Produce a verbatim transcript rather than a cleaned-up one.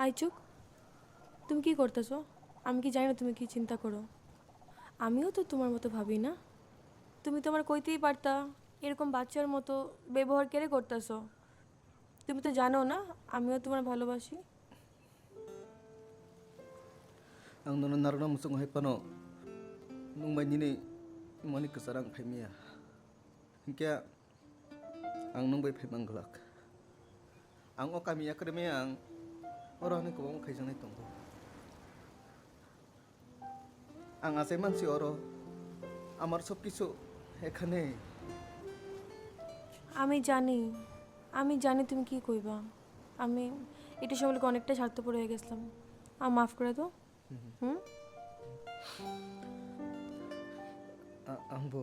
আইচুক, তুমি কি করতেছো? আমি কি জানি না তুমি কি চিন্তা করো? আমিও তো তোমার মতো ভাবি না। তুমি তো আমার কইতেই পারতা, এরকম বাচ্চার মতো ব্যবহার কেরে করতেছো? তুমি তো জানো না আমিও তোমার ভালোবাসি। Ang nono narwkna muchungo hai phano nwng bai nini mani kwcharo ang phai maya. Hinkhe ang nwng bai phai mang glak. Ang o kami yakarwi maya ang oro ani kwbangma khaijaknai tongo. Ang achai mansi oro amar sob kichu ekhane. আমি জানি, আমি জানি তুমি কি কইবা। আমি এটা সম্পর্কে অনেকটা স্বার্থপর হয়ে গেছিলাম। আমায় মাফ করে দাও। হুম। হুম? A-, ang bo.